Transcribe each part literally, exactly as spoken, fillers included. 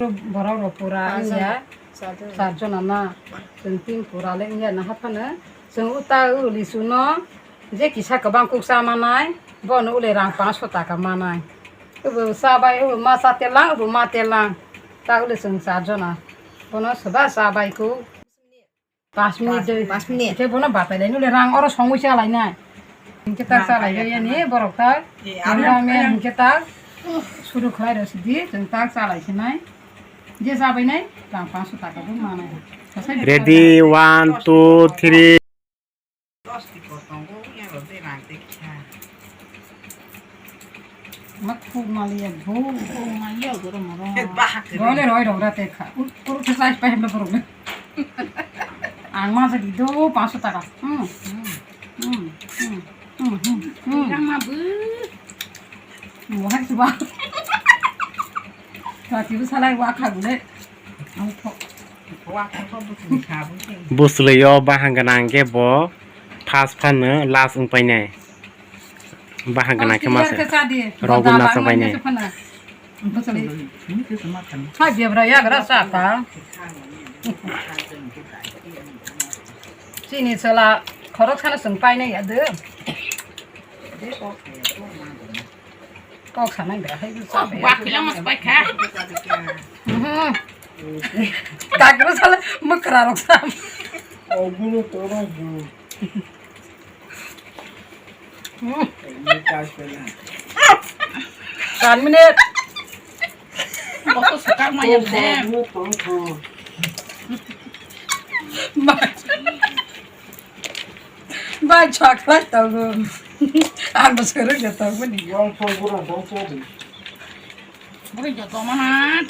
Borok rok pura wngya. Charjon na. Chwng tin pura le wngya na haphano. Chwng uta u lisu no je kisa kwbang kuk cha manai, bono ule rang panch sho taka manai. Ubo cha bai, ubo ma cha telang, ubo ma telang. Ta ule chwng charjon na. Bono swba cha bai kuk. Panch minute dei. Panch minute. Khe bono batai lai nule rang oro songwi cha lai nai. Hinkhe tak cha lai bai yani borok tak. Ang rang ne hinkhe tak. Suru khlai rw sidi, chwng tak cha lai se nai. Je cha bai nai, rang panch sho taka bo manai. Ready, one, two, three. Ma khuk maliya bo. Khuk maliya goro moro. He, bahak. Roi le roi rok ra te kha. Ur, ur, khe sai pai hemle borok le. Ang ma jagi do panch sho taka. Hmm. Hmm. Hmm. Hmm. Hmm. Hmm. Yang ma bu. Mo hai suba. Kati bu salai wa kha gule. Ang kho. Bwswlwi o bahang gwnang khe bo first phano last wng painai. Bahang gwnang khe masa rogo nacha painai. Hai bebra yagra sa ta. Chini chwla khorok sana chwng painai ya de. Kok sanai bra hai. Kok ba khilong mas bai kha. Mhm. Kagro sala mukra rok sam. Oguro toro gu. Hmm. Ini kas pela. San minute. Kok sukar mayam sem. Oguro toro gu. Ma. Bai chocolate tongo. Ang bo suru jo tongo ni. Yang pho bura dong chadi. Buri jo toma ha.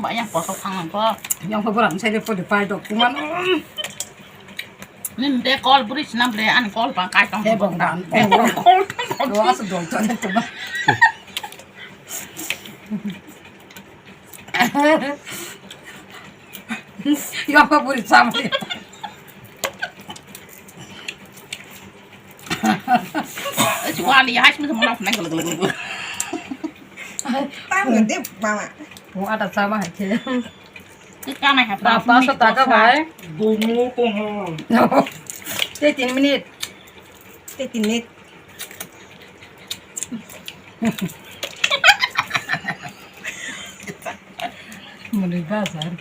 Ba yang poso thang ko. Yang pho bura sai de pho de pai do kuman. Nin de kol buri sinam le an kol pa kai tong. He bong ban. Kol. Lo asu dol chon to ba. Yokha buri chamli. Chuali hai simi sama nang gele gele gele. Tam nge de mama. Mo ada sama hai khe. Ke kana hai pa. Apa so taka bhai? Dulu ko ha. Te tin minute. Te tin minute. Mwnwi bazar.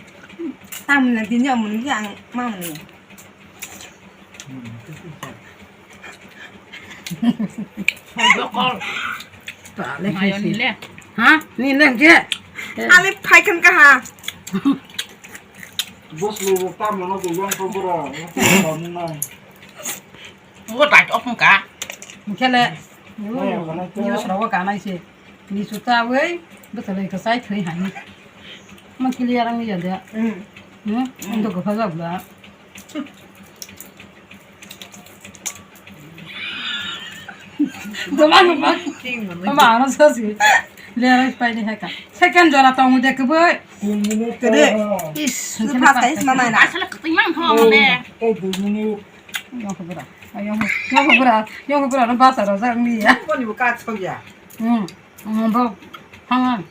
Tamni dini mwnwi ang mamni. Jokol. Tale mayoni le. Ha? Ni le ke? Ale phai khan ka ha. Bos lo ta mono ko yang ko bro. Ngo tai to phung ka. Mukele. Ni sro ka nai se. Ni su ta wei. Betalai ka sai thai hai. Ma kili arang ni ya de. Hmm. Hmm. Ando ko pha ga bla. Doma no ba. Ma ano sa si. Le rai pai ni ha ka. Second jora tong de ke boi. Kede. Is. First time mama na. Asal keting mang ho de. Yong kho bura. Yong kho bura. Yong kho bura no basa ro sa mi ya. Ko ni bu ka chok ya. Hmm. Hmm, bo. Hang.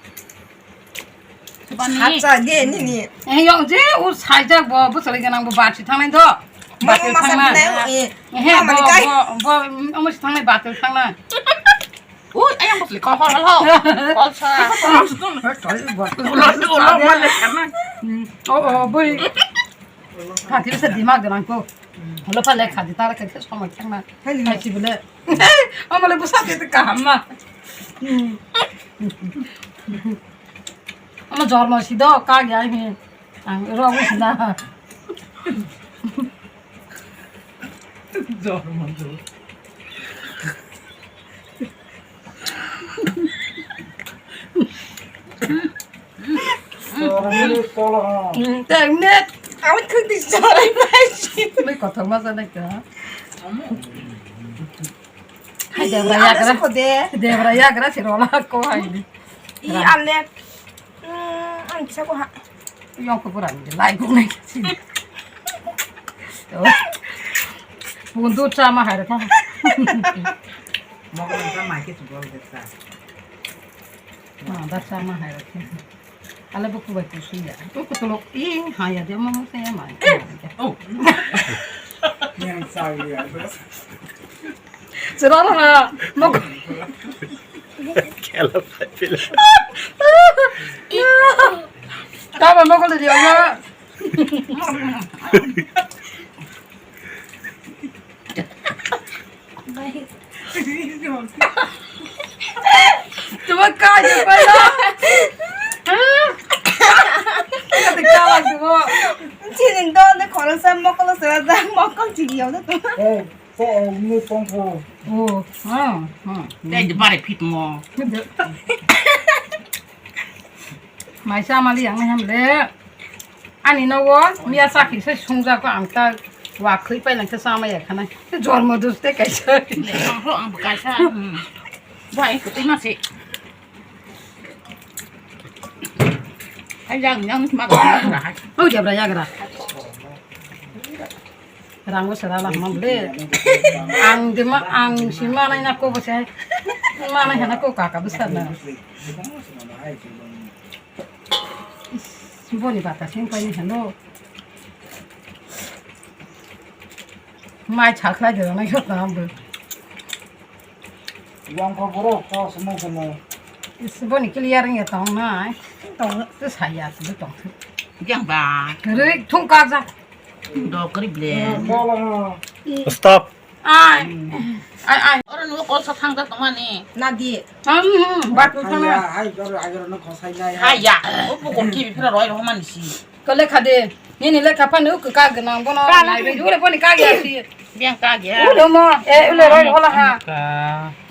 Hacha de ni ni. Eh, yong je u sai jak bo, bo sali ganang bo bati thangnai do. Bati thangnai. Eh, bo, bo, bo, omo si thangnai bati thangnai. Ui, ayang bosli kol kol kol. Kol sa. Ulo ulo mane kana. Hmm. Oh, oh, bui. Kati bisa dimak ganang ko. Ulo pale kati tara kati sama kena. Hai si bele. Omo le busa te kaham ma. Hmm. Omo jormo si do ka ya hi. Ang ro wis na. Jormo do. Jormo do. Teng net. Awit khuk di jorai bai si. Mai kothok ma jana ka. Hai debra yagra. Debra yagra si rola ko hai ni. I ale. Hmm, ang kisa ko ha. Yong ko pura ni lai ko nai. Bundu chama hai ra ta. Mogo nang ta mai ke chubol de sa. Ma da sa ma hai rakhe. Ale buku bai kusu ya. Buku tolok i ha ya de mo mo sa ya mai. Oh. Yang sa ya. Chera ha. Mogo. Kela pai pila. Ka ba mogo de ya. Tuma kaje paila. Kati kala tumo. Chini don de khoro sa mokolo sa da mokol chigi yo da tuma. Eh, ko ni pongko. Oh, ha, ha. Dai de bare phit mo. Maisa mali yang ham le. Ani nogo miya sakhi se sungjago ang ta wa khwi pailangkhe chama ya khana. Jormo dus te kaisa. Ang ho ang kaisa. Bai ko tima se. Ai yang yang ma ko ra hai. Oh jabra yagra. Rango sera la mam le. Ang de ma ang si ma nai na ko bo se. Ma nai hana ko kaka besar na. Boni bata sing pai ni hano. Mai chakla de na yot na ambo. Yang ko boro ko semua semua. Boni clear ya tong na. Tong tu saya tu tong. Yang ba. Rui thung ka ja. Do kri ble. Stop. Ai. Ai, ai. Oro nugo kol sa thang jak tongmani. Nadi. Hmm, hmm, bat thang. Hai, hai, jor, agor no khosai nai. Hai ya. O pokon ki bifra roi rohman si. Ko lekha de. Nini lekha pa nu ka gwnang bono. Nai be ule boni ka ya si. Biang ka ya. Ule mo, e ule roi hola ha.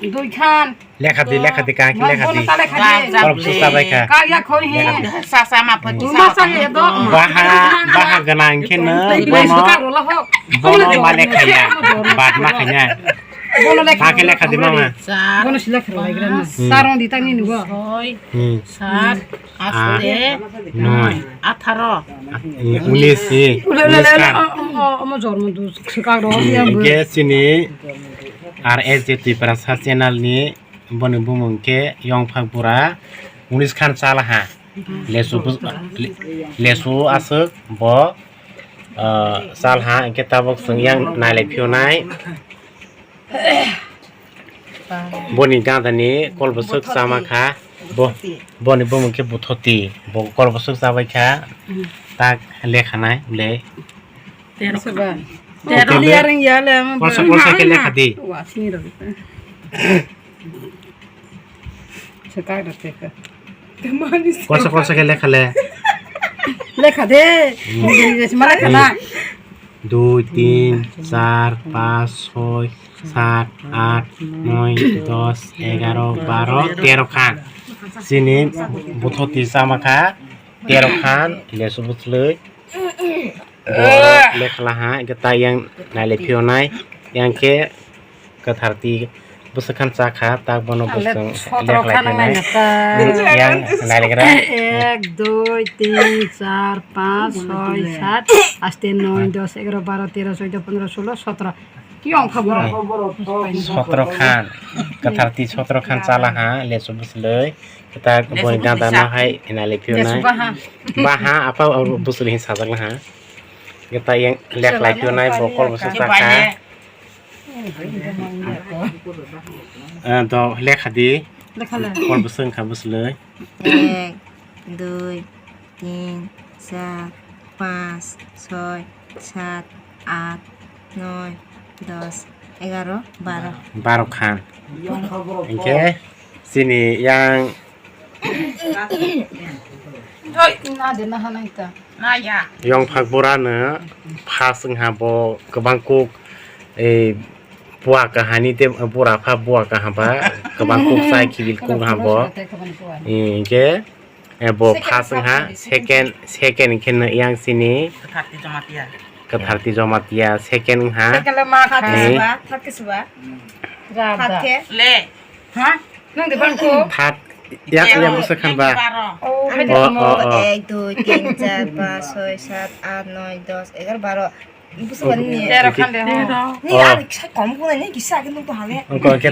Dui khan. Lekha di, lekha di, kaki lekha di. Bono ta lekha di. Kolom susa bai kha. Kaya khoi hi. Sa sa ma pha. Ma sa ye do. Baha, baha gwnang khe no bono. Bono ma lekha ya. Bat ma kha ya. Bono lekha. Kaki lekha di mama. Bono sila khara lai gra ma. Tarong di tangni nugo. Soi. Hmm. Sat. Aste. Noi. Atharo. Unis. Unis khan. Omo jormo du swkang ro. Ge chini R S J Tiprasa channel ni. Boni bumung khe Yongphak Bura, unis khan chalaha. Lesu bus-, le-, lesu aswk bo, ah, chalha, hinkhe tabuk chwng yang nailai phiyonai. Boni gada ni kol bwswk chama kha. Bo, boni bumung khe Buthoti, bo kol bwswk chabai kha. Tak lekha nai le. Tero. Tero. Tero. Kolsa, kolsa khe lekha di. Wa, sini rw. Seka da seka. Kolsa, kolsa khe lekha le. Lekha de. Hmm. Mari lekha na. Dui, tin, char, pas, soi, sat, at, noi, dos, egaro, baro, tero khan. Chini Buthoti chama kha tero khan, lesu bwswlwi. Borok lekha laha, hingke tai yang naile phiyonai, yang khe kwthar twi bwswk khan cha kha, tak bono bwswk lekha lai phiyonai. Yang nailegra. Ek, dui, tin, char, panch, choi, sat, aste, noi, dos, egaro, baro, tero, choido, pondro, solo, sotro. Ki ong kha borok? Sotro khan, kwthar twi sotro khan cha laha, lesu bwswlwi. Kwthar boni dada no hai naile phiyonai. Baha apa bwswlwi hin sajak laha. Kwthar yang lekha lai phiyonai, bokol bwswk cha kha. Eh, do lekha di. Lekha le. Kol bwswk wngkha bwswlwi. Ek, dui, tin, char, panch, choi, sat, at, noi, dos, egaro, baro. Baro khan. Hingke chini yang Oi, na de na hanai ta. Na ya. Yongphak Bura no pha swngha bo kwbang kuk, eh, bua kahani te bura pha bua kaham ba kwbang kuk chai khibil kuk ha bo. Hingke, eh, bo first wngha, second, second khe no yang sini Kwthar twi Jamatia. Kwthar twi Jamatia, second wngha. Second le ma kha. Third khe suba, third khe suba. Third khe. Le. Ha? Nang de bang ko? Third, yang, yang busa khan ba? Oh, oh, oh. Ek, dui, tin, char, panch, choi, sat, at, noi, dos, egaro, baro. Busu bani ni. Tero khande ho. Ni Oh. Ani kisa kom ko ni kisa ke nung to hale. Ongko ke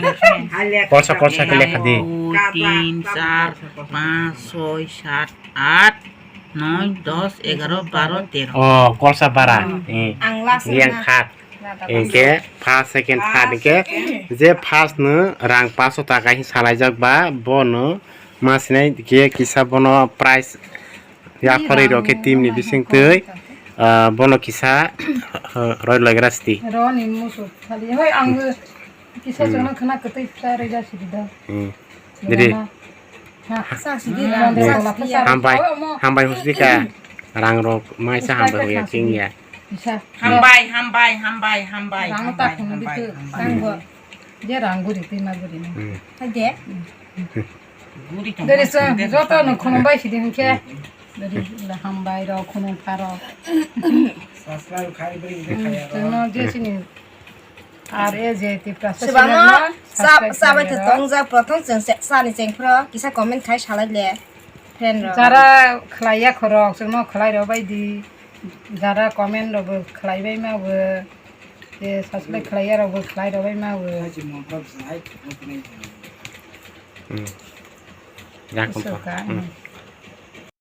Hale. Kolsa, kolsa ke lekha di. Tin, char, panch, soi, sat, at, noi, dos, egaro, baro, tero. Oh, kolsa bara. Hmm. Eh. Ang last Yang na. Khat. Lada Engke first, second, third engke je first no rang paso taka hin salaijak ba bono masinai ke kisa bono prize Yaphari rok khe team ni bising twi, ah, bono kisa, ah, roi loigra sti. Roni musu thali. Hoi, ang kisa Hmm. jono khana kwtwi psa roi ja sidi da. Hmm. Didi. Sa sidi Hmm. rang Didi. Hambai, hambai husdi ka. Rang rok maisa hambai hoya king ya. Kisa. Hambai, hambai, hambai, hambai. Rang ta Hambai, khum hambai, ditu. Hambai. Rang go. Je rang guri twi ma guri na. Hmm. Hade. Guri tong Dari ba se, sende joto ba no khunum bai sidi hwnkhe. Dari la hambai rok khunum pharo. Subscribe khai bri de Hmm, khaya chwngno ro. Je sini R A J Tipra Sibano channel no sa subscribe sa bai khlai to rw. Tong ja prothom chwng se sa ni cheng phro kisa comment khai salai le. Friend rok. Jara khlai ya khorok chwngno khlai rw bai di. Jara comment rok bo khlai bai ma bo. Je subscribe khlai ya rok bo khlai rw bai ma bo. Hmm. Rakhum Isoka, pa. Hmm. Hmm.